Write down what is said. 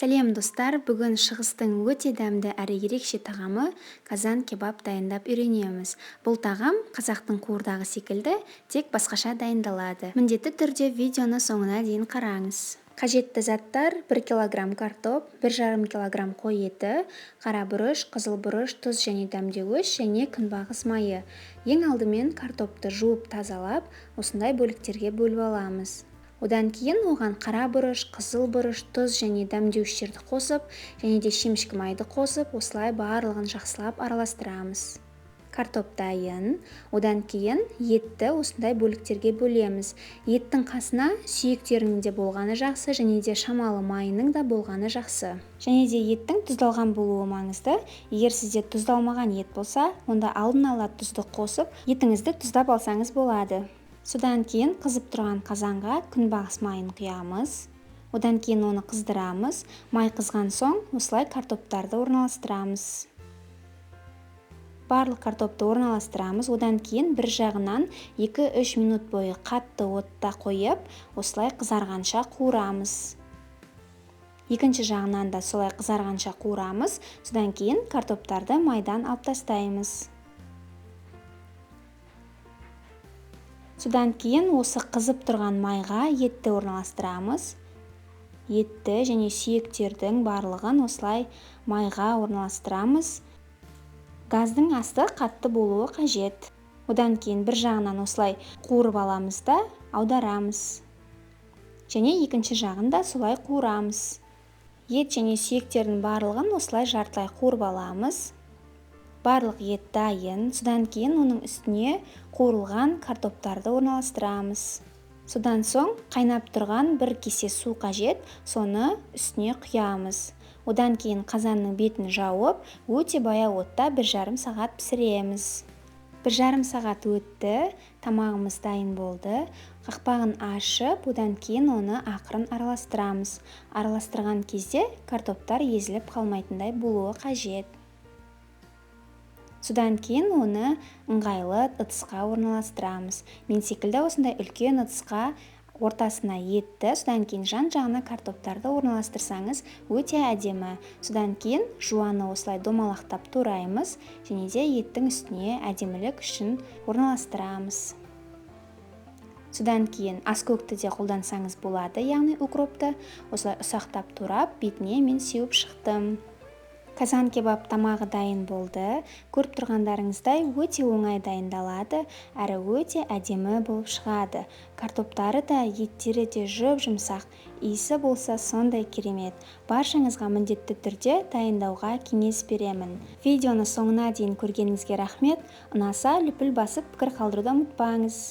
Сәлем, достар! Бүгін шығыстың өте дәмді әрі ерекше тағамы казан кебаб дайындап үйренеміз. Бұл тағам қазақтың қуырдағы секілді, тек басқаша дайындалады. Міндетті түрде видеоны соңына дейін қараңыз. Қажетті заттар: 1 килограмм картоп, 1,5 килограмм қой еті, қара бұрыш, қызыл бұрыш, тұз және дәмдеуіш және күнбағыс майы. Ең алдымен картопты жуып тазалап, осындай бөліктерге бөліп аламыз. Одан кейін оған қара бұрыш, қызыл бұрыш, тұз және дәмдеуіштерді қосып, және де шемішкі майды қосып, осылай барлығын жақсылап араластырамыз. Картоп дайын. Одан кейін етті осындай бөліктерге бөлеміз. Еттің қасына сүйектерінің де болғаны жақсы, және де шамалы майының да болғаны жақсы. Және де еттің тұздалған болуы маңызды. Егер сізде тұздалмаған ет болса, онда алдын ала тұзды қосып, етіңізді тұздап алсаңыз болады. Содан кейін қызып тұрған қазанға күнбағыс майын құямыз. Одан кейін оны қыздырамыз. Май қызған соң осылай картоптарды орналастырамыз. Барлық картопты орналастырамыз. Одан кейін бір жағынан 2-3 минут бойы қатты отта қойып, осылай қызарғанша қуырамыз. Екінші жағынан да солай қызарғанша қуырамыз. Содан кейін картоптарды майдан алып тастаймыз. Содан кейін осы қызып тұрған майға етті орналастырамыз. Етті және сүйектердің барлығын осылай майға орналастырамыз. Газдың асты қатты болуы қажет. Одан кейін бір жағынан осылай қуырып аламыз да аударамыз. Және екінші жағын да солай қуырамыз. Ет және сүйектердің барлығын осылай жартылай қуырып аламыз. Барлық ет дайын. Содан кейін оның үстіне қуырылған картоптарды орналастырамыз. Содан соң қайнап тұрған бір кесе су қажет, соны үстіне құямыз. Одан кейін қазанның бетін жауып, өте баяу отта 1,5 сағат пісіреміз. 1,5 сағат өтті, тамағымыз дайын болды. Қақпағын ашып, одан кейін оны ақырын араластырамыз. Араластырған кезде картоптар езіліп қалмайтындай болуы қажет. Содан кейін оны ыңғайлы ыдысқа орналастырамыз. Мен секілді осындай үлкен ыдысқа ортасына етті, содан кейін жан-жағына картоптарды орналастырсаңыз өте әдемі. Содан кейін жуаны осылай домалақтап тураймыз және де еттің үстіне әдемілік үшін орналастырамыз. Содан кейін аскөкті де қолдансаңыз болады, яғни укропты осылай ұсақтап турап, бетіне мен сеуіп шықтым. Казан кебаб тамағы дайын болды. Көріп тұрғандарыңыздай өте оңай дайындалады, әрі өте әдемі болып шығады. Картоптары да, еттері де жұп-жұмсақ, иісі болса сондай керемет. Баршаңызға міндетті түрде дайындауға кеңес беремін. Видеоны соңына дейін көргеніңізге рахмет. Ұнаса лүпіл басып пікір қалдыруды ұмытпаңыз.